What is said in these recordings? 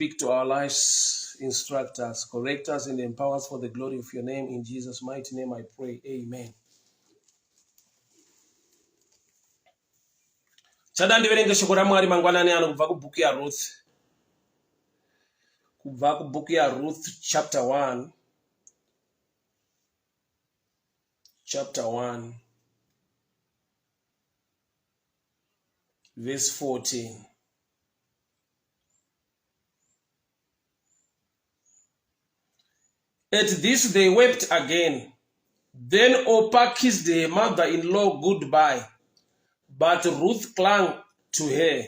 Speak to our lives, instruct us, correct us, and empower us for the glory of your name. In Jesus' mighty name I pray. Amen. Chada ndiverenge shoko raMwari mangwanani ano kubva kubhuku yaRuth. Kubva kubhuku yaRuth chapter 1. Chapter 1. Verse 14. At this they wept again. Then Orpah kissed her mother-in-law goodbye, but Ruth clung to her.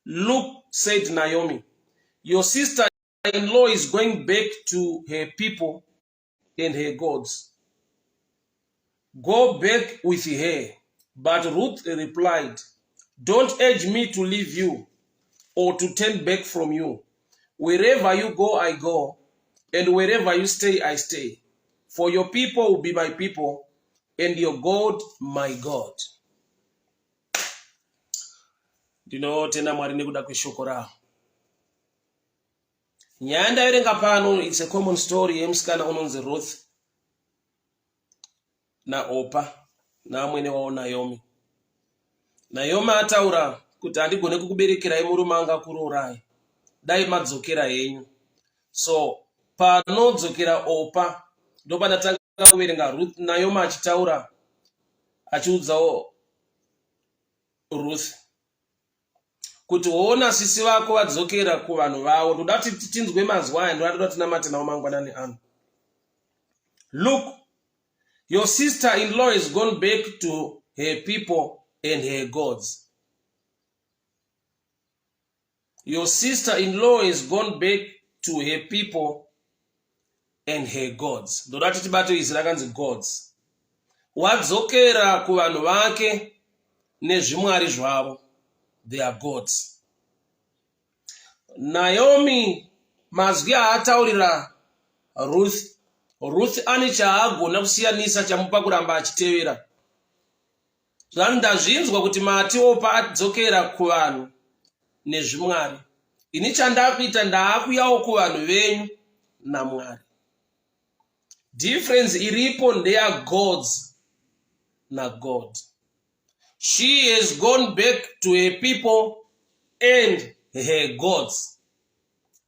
Look, said Naomi, your sister-in-law is going back to her people and her gods. Go back with her. But Ruth replied, Don't urge me to leave you or to turn back from you. Wherever you go, I go, and wherever you stay, I stay. For your people will be my people, and your God my God. Ndinotenda Mwari nekuda kweshoko ravo. Nyaya ndaverenga pano it's a common story yemusikana unonzi Ruth naOpa naamwene wavo Naomi. Naomi ataura kuti handigone kukuberekerai murume anga kuroorai, dai madzokera henyu. So panodzokera Opa ndopandatanga kuverenga Ruth, Naomi achitaura achiudzawo Ruth kuti hoona sisi vako vadzokera kuvanhu vavo. Ndoda kuti tinzwe mazwi aya, ndoda toda tinamate nawo mangwanani ano. Look, your sister in law is gone back to her people and her gods. Your sister in law is gone back to her people and her gods. Ndoda kuti tibate izwi rakanzi gods. Wadzokera kuvanhu vake nezvimwari zvavo. They are gods. Naomi mazwi aataurira Ruth, Ruth ane chaagona kusiyanisa chamupa kuramba achitevera. Zvanzi ndazvinzwa kuti mati Opa adzokera kuvanhu nezvimwari. Ini chandakuita ndaakuyawo kuvanhu venyu naMwari. Difference iripo ndeya gods naGod. She has gone back to her people and her gods.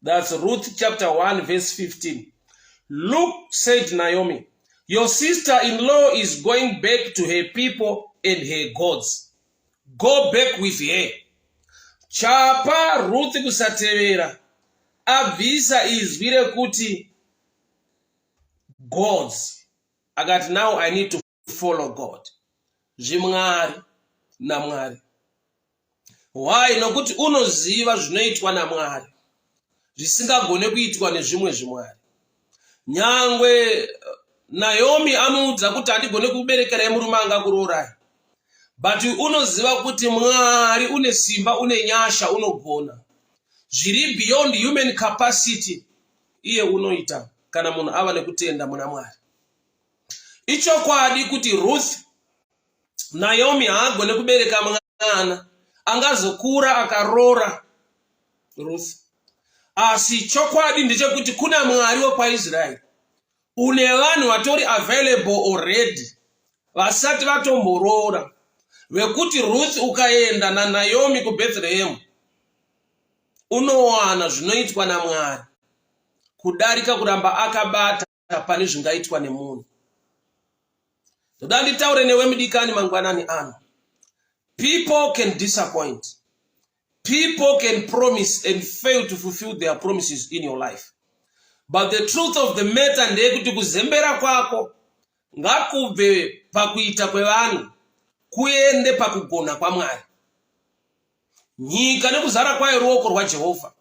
That's Ruth chapter 1 verse 15. Look, said Naomi, your sister-in-law is going back to her people and her gods. Go back with her. Chapa Ruth kusatevera abvisa izwi rekuti gods akati now I need to follow God. Zvimwari naMwari. Why? Nokuti unoziva zvinoitwa naMwari zvisingagone kuitwa nezvimwe zvimwari. Nyangwe eh, Naomi amuudza kuti handigone kuberekerai murume angakuroorai, but unoziva kuti Mwari une simba, une nyasha, unogona zviri beyond human capacity. Iye unoita kana munhu ava nekutenda muna Mwari. Ichokwadi kuti Ruth Naomi haagone kubereka mwana angazokura akaroora Ruth. Asi chokwadi ndechekuti kuna Mwari wekwaIsraeri une vanhu vatori available already vasati vatomboroora vekuti Ruth ukaenda naNaomi kuBethlehem unowana zvinoitwa naMwari kudarika kuramba akabata pane zvingaitwa nemunhu. Ndoda nditaure newe mudikani mangwanani ano. People can disappoint. People can promise and fail to fulfill their promises in your life. But the truth of the matter ndeyekuti kuzembera kwako ngakubve pakuita kwevanhu kuende pakugona kwaMwari. Nyika nekuzara kwayo ruoko rwaJehovha.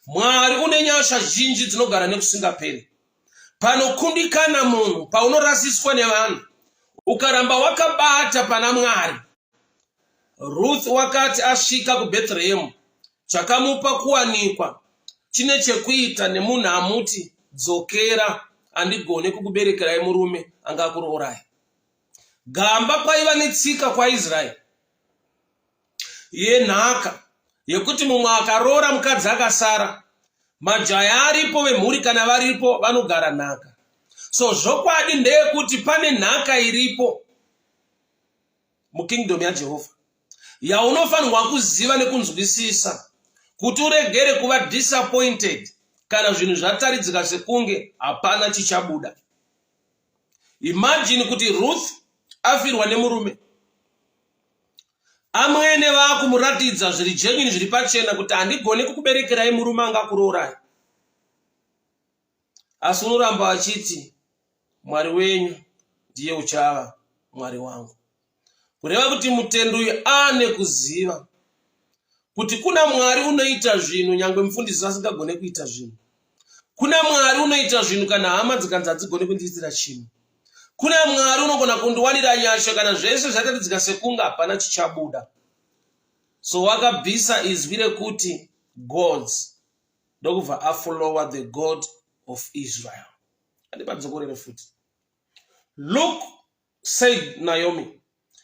Mwari une nyasha zhinji dzinogara nekusingaperi. Panokundikana munhu, paunorasiswa nevanhu, ukaramba wakabata pana Mwari. Ruth wakati asvika kuBhetherehemu, chakamupa kuwanikwa chine chekuita nemunhu amuti dzokera, handigone kukuberekerai murume angakuroorai. Gamba kwaiva netsika kwaIsraeri yenhaka yekuti mumwe akaroora mukadzi akasara. Majaya aripo vemhuri kana varipo vanogara nhaka. So zvokwadi ndeyekuti pane nhaka iripo mukingdom yaJehovha yaunofanirwa kuziva nekunzwisisa kuti uregere kuva disappointed kana zvinhu zvataridzika sekunge hapana chichabuda. Imagine kuti Ruth afirwa nemurume Amwene vakumuratidza zviri genuine zviri pachena kuti handigone kukuberekerai murume angakuroorai. Asi unoramba achiti Mwari wenyu ndiye uchava Mwari wangu. Kureva kuti mutendi uyu ane kuziva kuti kuna Mwari unoita zvinhu nyangwe mufundisi asingagone kuita zvinhu. Kuna Mwari unoita zvinhu kana hama dzikanzi hadzigone kundiitira chinhu. Kuna Mwari unogona kundiwanira nyasha kana zvese zvataridzika sekunge hapana chichabuda. So wakabvisa izwi rekuti gods ndokubva afollowa the God of Israel. Andipadzokorere futi. Look, said Naomi,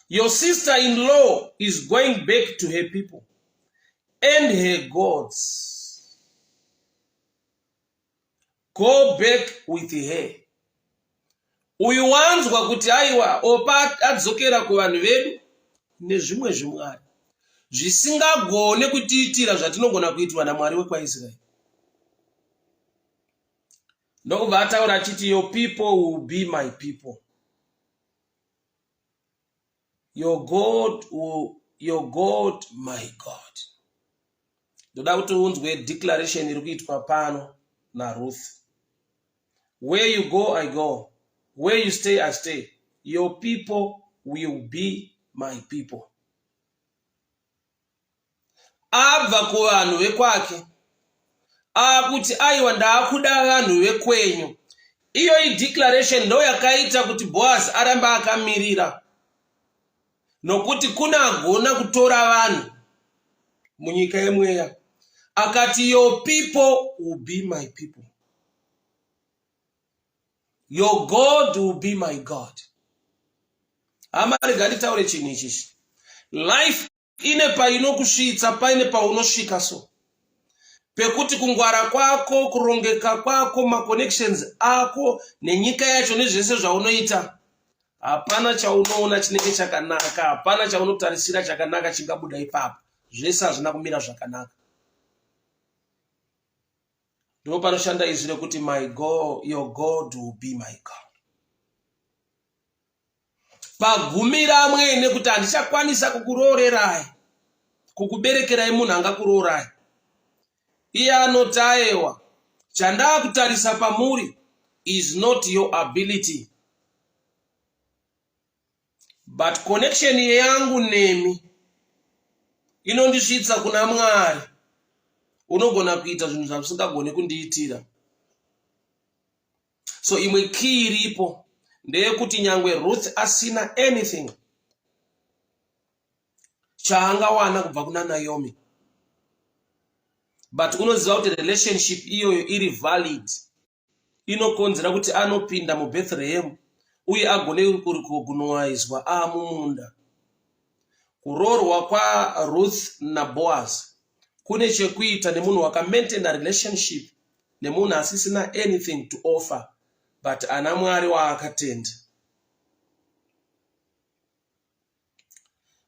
your sister-in-law is going back to her people and her gods. Go back with her. Uyu wanzwa kuti aiwa Opa adzokera kuvanhu vedu nezvimwe zvimwari zvisingagone kutiitira zvatinogona kuitwa naMwari wekwaIsraeri. Ndokubva ataura achiti your people will be my people. Your God will, your God my God. Ndoda kuti unzwe declaration iri kuitwa pano naRuth. Where you go, I go. Where you stay, I stay. Your people will be my people. Abva kuvanhu vekwake akuti aiwa ndaakuda vanhu vekwenyu. Iyo ideclaration ndo yakaita kuti Boaz arambe akamirira nokuti kuna agona kutora vanhu munyika yemweya akati your people will be my people your God will be my God. Hama rega nditaure chinhu ichichi. Life ine painokusvitsa paine paunosvika so pekuti kungwara kwako kurongeka kwako maconnections ako nenyika yacho nezvese zvaunoita hapana chaunoona chinenge chakanaka hapana chaunotarisira chakanaka chingabuda ipapo zvese hazvina kumira zvakanaka Ndipo panoshanda izwi rekuti my God, your God will be my God. Pagumira amwene kuti handichakwanisa kukuroorerai, kukuberekerai munhu angakuroorai. Iye anoti aewa, chandakutarisa pamuri is not your ability but connection yangu nemi inondisvitsa kuna Mwari. Unogona kuita zvinhu zvausingagone kundiitira. So imwe key iripo ndeyekuti nyangwe Ruth asina anything chaangawana kubva kuna Naomi, but unoziva kuti relationship iyoyo iri valid inokonzera kuti anopinda muBhetherehemu uye agone kunowaizwa aamumunda. Kuroorwa kwaRuth naBoaz kune chekuita nemunhu wakamaintaina relationship nemunhu asisina anything to offer but ana Mwari waakatenda.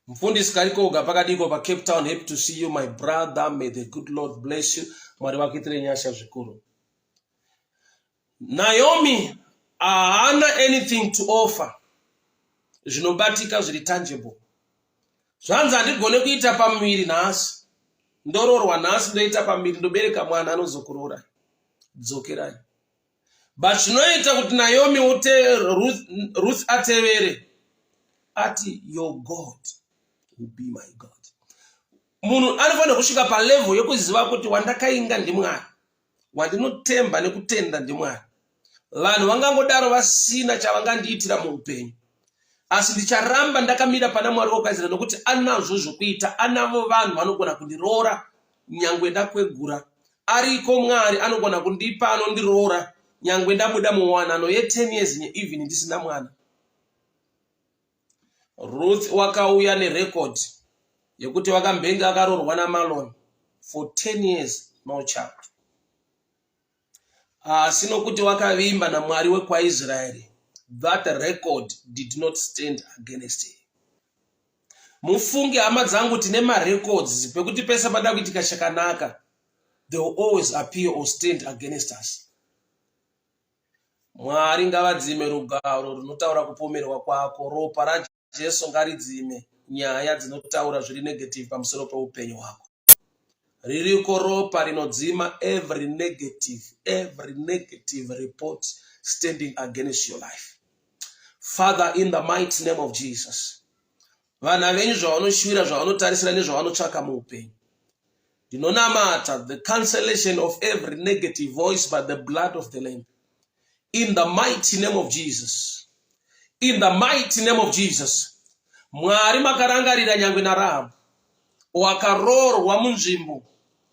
Mfundisi Karikoga pakadiko pa Cape Town happy to see you my brother may the good Lord bless you Mwari vakuitire nyasha zvikuru. Naomi haana anything to offer zvinobatika zviri tangible. Zvanzi handigone kuita pamuviri nhasi ndoroorwa nhasi ndoita pamuviri ndobereka mwana anozokuroora dzokerai. But zvinoita kuti Naomi ute Ruth, Ruth atevere ati your God will be my God. Munhu anofanira kusvika palevel yekuziva kuti wandakainga ndiMwari, wandinotemba nekutenda ndiMwari. Vanhu vangangodaro vasina chavangandiitira muupenyu, asi ndicharamba ndakamira pana Mwari wokwaIsraeri nokuti anazvo zvokuita, anavo vanhu vanogona kundiroora nyangwe ndakwegura. Ariko Mwari anogona kundipa anondiroora nyangwe ndabuda muwanano ye 10 years even ndisina mwana. Ruth wakauya nerecord yekuti vakambenge akaroorwa naMalon for 10 years no child. Asi nokuti wakavimba naMwari wekwaIsraeri, that record did not stand against him. Mufunge hama dzangu, tine marecords pekuti pese pada kuitika chakanaka, they will always appear or stand against us. Mwari ngavadzime rugaro runotaura kupomerwa kwako. Ropa raJesu ngaridzime nyaya dzinotaura zviri negative pamusoro peupenyu hwako. Ririko ropa rinodzima every negative, every negative report standing against your life. Father, in the mighty name of Jesus, vana venyu zvavanoshuvira, zvavanotarisira nezvavanotsvaka muupenyu, ndinonamata the cancellation of every negative voice by the blood of the Lamb. In the mighty name of Jesus. In the mighty name of Jesus. Mwari makarangarira nyangwe naRahabu wakaroorwa munzvimbo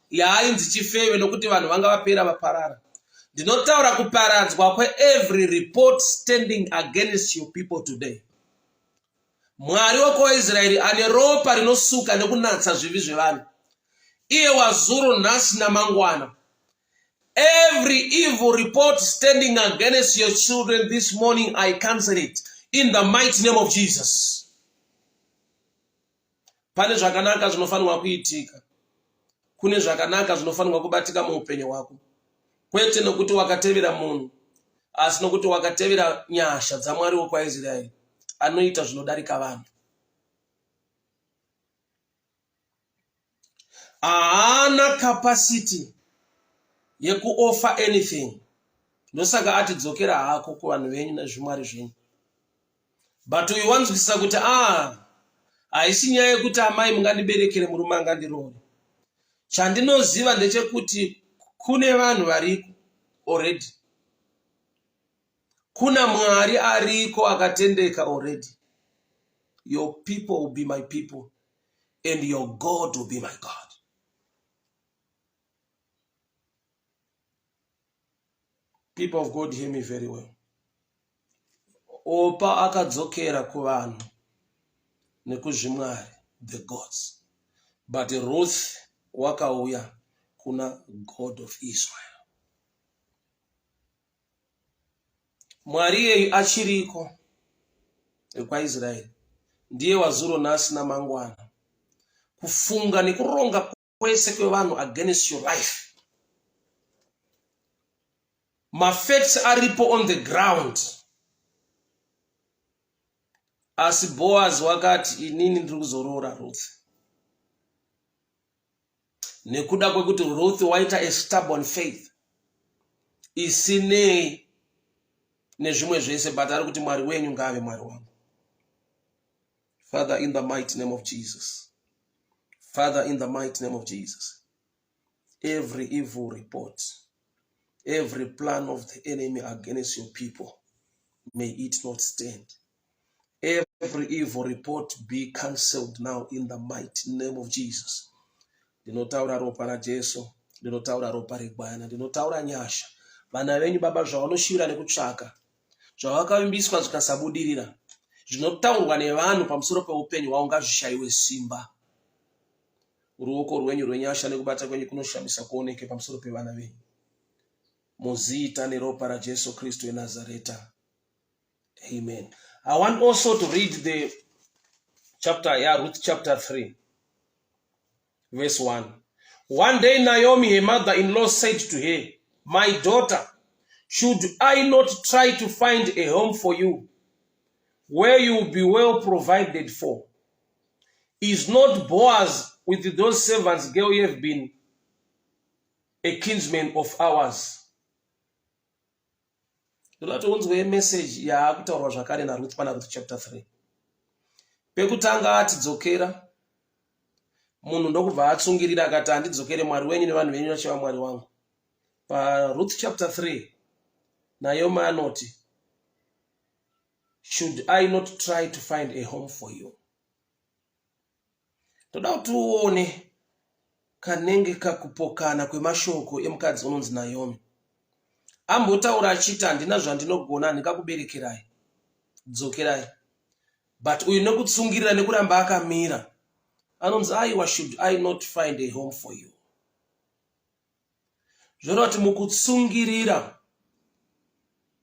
yaainzi chifeve nokuti vanhu vanga vapera vaparara. Ndinotaura kuparadzwa kweevery report standing against your people today. Mwari wekwaIsraeri ane ropa rinosuka nekunatsa zvivi zvevanhu. Iye wazuro nhasi namangwana. Every evil report standing against your children this morning, I cancel it in the mighty name of Jesus. Pane zvakanaka zvinofanirwa kuitika. Kune zvakanaka zvinofanirwa kubatika muupenyu hwako. Kwete nokuti wakatevera munhu, asi nokuti wakatevera nyasha dzaMwari wokwaIsraeri anoita zvinodarika vanhu. Haana capacity yekuoffer anything, ndosaka ati dzokera hako kuvanhu venyu nezvimwari zvenyu. But uyu wanzwisisa kuti ah, haisi nyaya yekuti amai mungandiberekere murume angandiroore. Chandinoziva ndechekuti kune vanhu variko already, kuna Mwari ariko akatendeka already. Your people will be my people and your God will be my God. People of God, hear me very well. Opa akadzokera kuvanhu nekuzvimwari, the gods, but Ruth wakauya kuna God of Israel. Mwari iyeyu achiriko wekwaIsraeri, ndiye wazuro nhasi namangwana. Kufunga nekuronga kwese kwevanhu against your life, mafacts aripo on the ground, asi Boaz wakati inini ndiri kuzoroora Ruth nekuda kwekuti Ruth waita a stubborn faith isinei nezvimwe zvese, but ari kuti Mwari wenyu ngaave Mwari wangu. Father, in the mighty name of Jesus. Father, in the mighty name of Jesus. Every evil report, every plan of the enemy against your people, may it not stand. Every evil report be cancelled now in the mighty name of Jesus. Ndinotaura ropa raJesu, ndinotaura ropa regwayana, ndinotaura nyasha. Vana venyu baba zvavanoshuvira nekutsvaka, zvavakavimbiswa zvikasabudirira, zvinotaurwa nevanhu pamusoro peupenyu hwavo ngazvishayiwe simba. Ruoko rwenyu rwenyasha nekubata kwenyu kunoshamisa kuoneke pamusoro pevana venyu. Muzita neropa raJesu Kristu weNazareta. Amen. I want also to read the chapter, yeah, Ruth chapter 3, verse 1. One day Naomi, her mother-in-law, said to her, My daughter, should I not try to find a home for you, where you will be well provided for? Is not Boaz with those servants girl you have been a kinsman of ours? Ndoda kuti unzwe message yaakutaurwa zvakare naRuth pana Ruth chapter 3. Pekutanga ati dzokera, munhu ndokubva atsungirira akati handidzokere, Mwari wenyu nevanhu venyu vachava Mwari wangu. PaRuth chapter 3 Naomi anoti, should I not try to find a home for you? Ndoda kuti uone kanenge kakupokana kwemashoko emukadzi unonzi Naomi. Ambotaura achiti handina zvandinogona, handingakuberekerai, dzokerai. But uyu nekutsungirira nekuramba akamira anonzi aiwa, should I not find a home for you? Zvoreva kuti mukutsungirira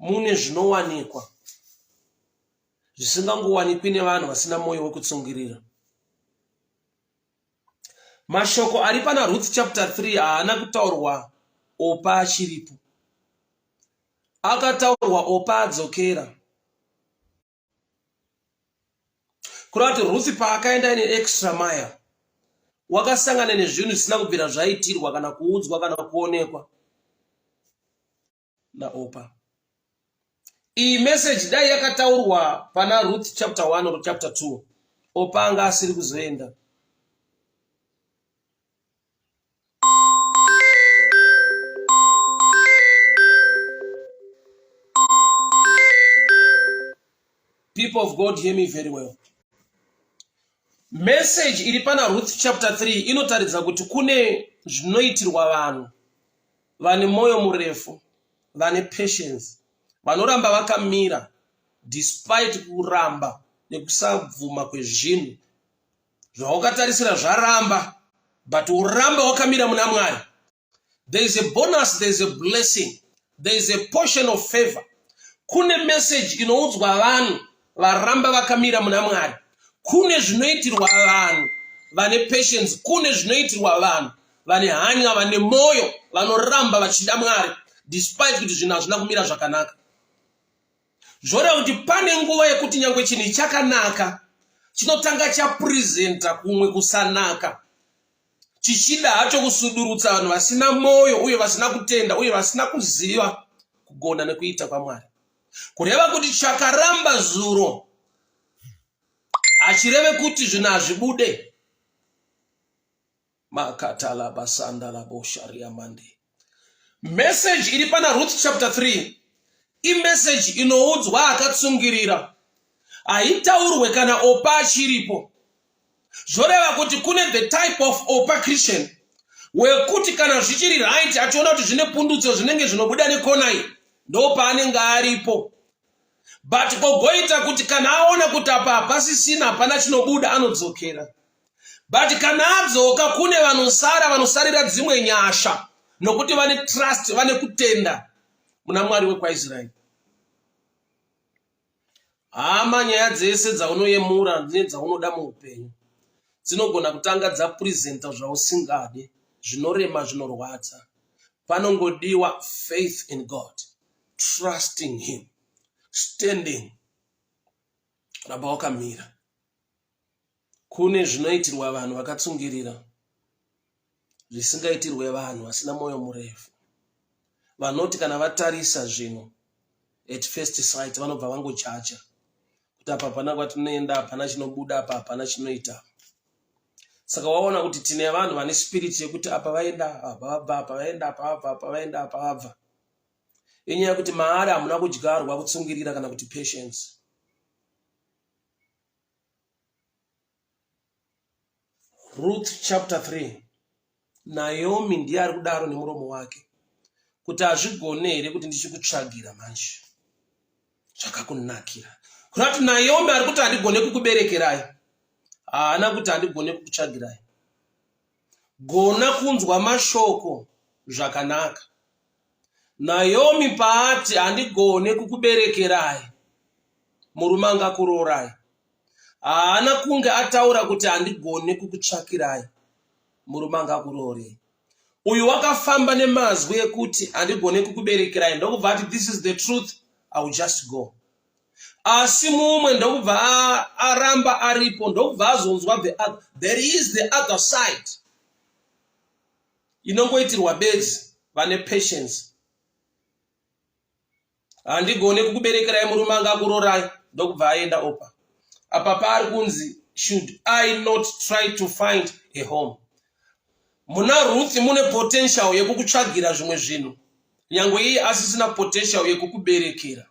mune zvinowanikwa zvisingangowanikwi nevanhu vasina mwoyo wekutsungirira. Mashoko ari pana Ruth chapter 3 haana kutaurwa Opa achiripo. Akataurwa Opa adzokera. Kureva kuti Ruth paakaenda ine extra mile wakasangana nezvinhu zvisina kubvira zvaitirwa kana kuudzwa kana kuonekwa naOpa. Iyi message dai yakataurwa pana Ruth chapter 1 or chapter 2 Opa anga asiri kuzoenda. People of God, hear me very well. Message iri pana Ruth chapter 3 inotaridza kuti kune zvinoitirwa vanhu vane mwoyo murefu, vane patience, vanoramba vakamira despite kuramba nekusabvuma kwezvinhu zvawakatarisira zvaramba but woramba wakamira muna Mwari. There is a bonus, there is a blessing, there is a portion of favor. Kune message inoudzwa vanhu varamba vakamira muna Mwari. Kune zvinoitirwa vanhu vane patience, kune zvinoitirwa vanhu vane hanya, vane moyo, vanoramba vachida Mwari despite kuti zvinhu hazvina kumira zvakanaka. Zvoreva kuti pane nguva yekuti nyangwe chinhu chakanaka chinotanga chapresenta kumwe kusanaka chichida hacho kusudurutsa vanhu vasina mwoyo uye vasina kutenda uye vasina kuziva kugona nekuita kwaMwari. Kureva kuti chakaramba zuro hachireve kuti zvinhu hazvibude. Makatalabasandalabosharia Message iri pana Ruth chapter 3 imessage inoudzwa akatsungirira, haitaurwe kana Opa achiripo. Zvoreva kuti kune the type of Opa Christian wekuti kana zvichiri right achiona kuti zvine pundutso zvinenge zvinobuda nekona iyi ndopaanenge aripo, but kogoita kuti kana aona kuti apa hapasisina hapana chinobuda anodzokera. But kana adzoka kune vanosara vanosarira dzimwe nyasha nokuti vane trust vane kutenda muna Mwari wekwaIsraeri. Hama, nyaya dzese dzaunoyemura nedzaunoda muupenyu dzinogona kutanga dzapresenta zvausingade, zvinorema, zvinorwadza. Panongodiwa faith in God, trusting him, standing, ramba wakamira. Kune zvinoitirwa vanhu vakatsungirira zvisingaitirwe vanhu vasina mwoyo murefu. Vanoti kana vatarisa zvinhu at first sight vanobva vangojaja kuti apa hapana kwatinoenda, hapana chinobuda apa, hapana chinoita. Saka waona kuti tine vanhu vane spirit yekuti apa vaenda, apa vabva, apa vaenda, apa vabva, apa vaenda, apa vabva. Inyaya yekuti maari hamuna kudyarwa kutsungirira kana kuti patience. Ruth chapter 3 Naomi ndiye ari kudaro nemuromo wake kuti hazvigone here kuti ndichikutsvagira manje zvakakunakira kuda kuti Naomi ari kuti handigone kukuberekerai haana kuti handigone kukutsvagirai gona kunzwa mashoko zvakanaka Naomi paati handigone kukuberekerai murume angakuroorai haana kunge ataura kuti handigone kukutsvakirai murume angakuroorei uyu wakafamba nemazwi ekuti handigone kukuberekerai ndokubva ati this is the truth I will just go asi mumwe ndokubva aramba aripo ndokubva azonzwa the other there is the other side inongoitirwa bedzi vane patience handigone kukuberekerai murume anga akurorai ndokubva aenda opa apa paari kunzi should I not try to find a home muna Ruth mune potential yekukutsvagira zvimwe zvinhu nyangwe iye asisina potential yekukuberekera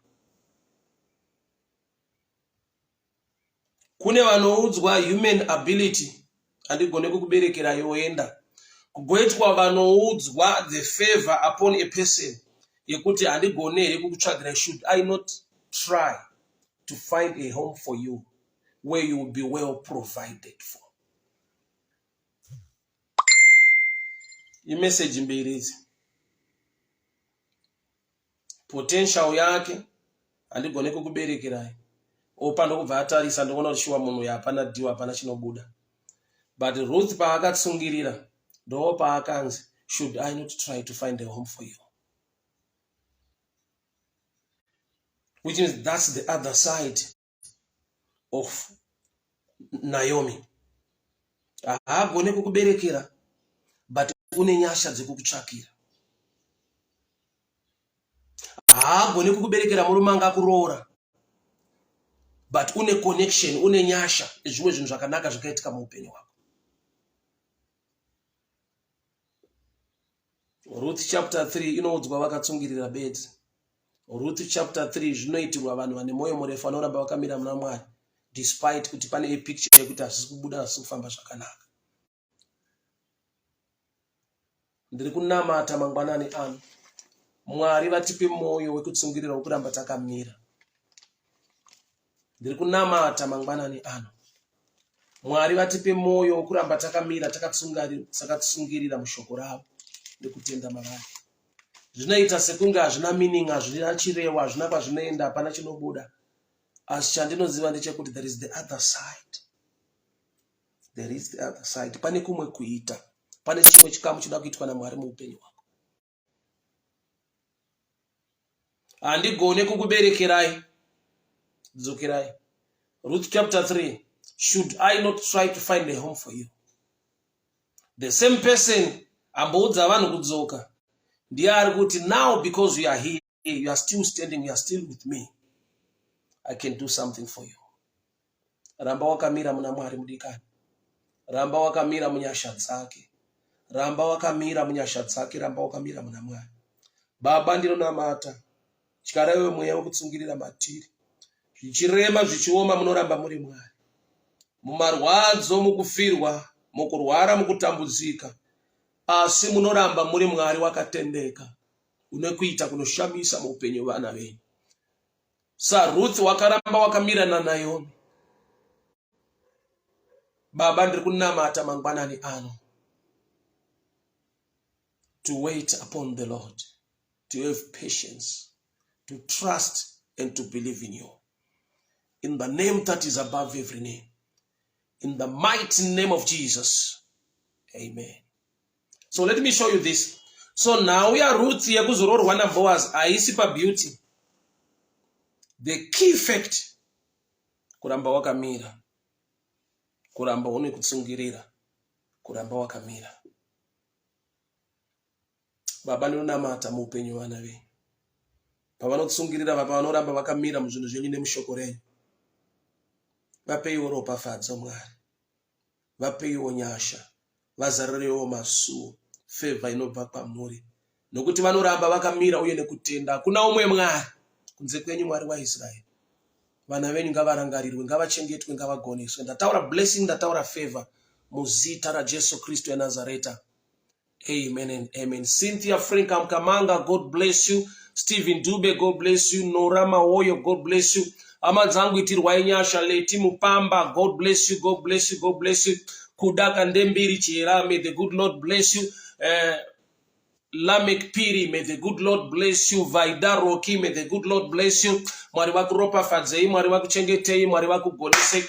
Kune vanoudzwa human ability handigone kukuberekerai woenda. Kugoitwa vanoudzwa the favor upon a person yekuti handigone here kukutsvagirai should I not try to find a home for you where you will be well provided for. Imeseji mbiri idzi. Potential yake handigone kukuberekerai. Opa ndokubva atarisa ndokuona kuti shuwa munhu uyu hapana deal hapana chinobuda. But Ruth paakatsungirira ndo paakanzi should I not try to find a home for you? Which means that's the other side of Naomi. Haagone kukuberekera but une nyasha dzekukutsvakira. Haagone kukuberekera murume anga kuroora but une connection, une nyasha nezvimwe zvinhu zvakanaka zvakaitika muupenyu hwako. Ruth chapter 3 inoudzwa vakatsungirira bedzi. Ruth chapter 3 zvinoitirwa vanhu vane mwoyo murefu vanoramba vakamira muna Mwari despite kuti pane picture yekuti hazvisi kubuda hazvisi kufamba zvakanaka. Ndiri kunamata mangwanani ano. Mwari vatipe mwoyo wekutsungirira wekuramba takamira. Ndiri kunamata mangwanani ano. Mwari vatipe mwoyo wokuramba takamira takatsungirira mushoko ravo nekutenda mavari. Zvinoita sekunge hazvina meaning, hazvina chirevo, hazvina kwazvinoenda, hapana chinobuda. Asi chandinoziva ndechekuti there is the other side. There is the other side. Pane kumwe kuita. Pane chimwe chikamu chinoda kuitwa naMwari muupenyu hwako. Handigone kukuberekerai. Dzokerai. Ruth chapter 3. Should I not try to find a home for you? The same person amboudza vanhu kudzoka ndiye ari kuti now because you are here, you are still standing, you are still with me. I can do something for you. Ramba wakamira muna Mwari mudikani. Ramba wakamira munyasha dzake. Ramba wakamira munyasha dzake, ramba wakamira muna Mwari. Baba ndinonamata. Tyaraiwe mweya wekutsungirira matiri. Zvichirema zvichioma munoramba muri Mwari. Mumarwadzo, mukufirwa, mukurwara, mukutambudzika. Asi munoramba muri Mwari wakatendeka. Une kuita kunoshamisa muupenyu vana venyu. SaRuth wakaramba wakamira naNaomi. Baba ndiri kunamata mangwanani ano. To wait upon the Lord. To have patience. To trust and to believe in you. In the name that is above every name. In the mighty name of Jesus. Amen. So let me show you this. So nhau yaRuth yekuzoroorwa naBoaz haisi pabeauty. The key fact kuramba wakamira, kuramba une kutsungirira, kuramba wakamira. Baba ndinonamata muupenyu vana venyu pavanotsungirira, pavanoramba vakamira muzvinhu zvenyu nemushoko renyu, vapeiwo ropafadzo Mwari. Vapeiwo nyasha, vazarireiwo masuo, fevha inobva kwamuri, nokuti vanoramba vakamira uye nekutenda. Hakuna umwe Mwari kunze kwenyu, Mwari waIsraeri. Vana venyu ngavarangarirwe, ngavachengetwe, ngavagoneswe. Ndataura blessing, ndataura favor muzita raJesu Kristu weNazareta. Amen and amen. Cynthia Frank Mkamanga, God bless you. Stephen Dube, God bless you. Nora Mawoyo, God bless you. Hama dzangu itirwai nyasha. Leti Mupamba, God bless you, God bless you, God bless you. Kuda Kandembiri Chihera, may the good Lord bless you. Lamek Piri, may the good Lord bless you. Vaida Roki, may the good Lord bless you. Mwari vakuropafadzei, Mwari vakuchengetei, Mwari vakugonesei.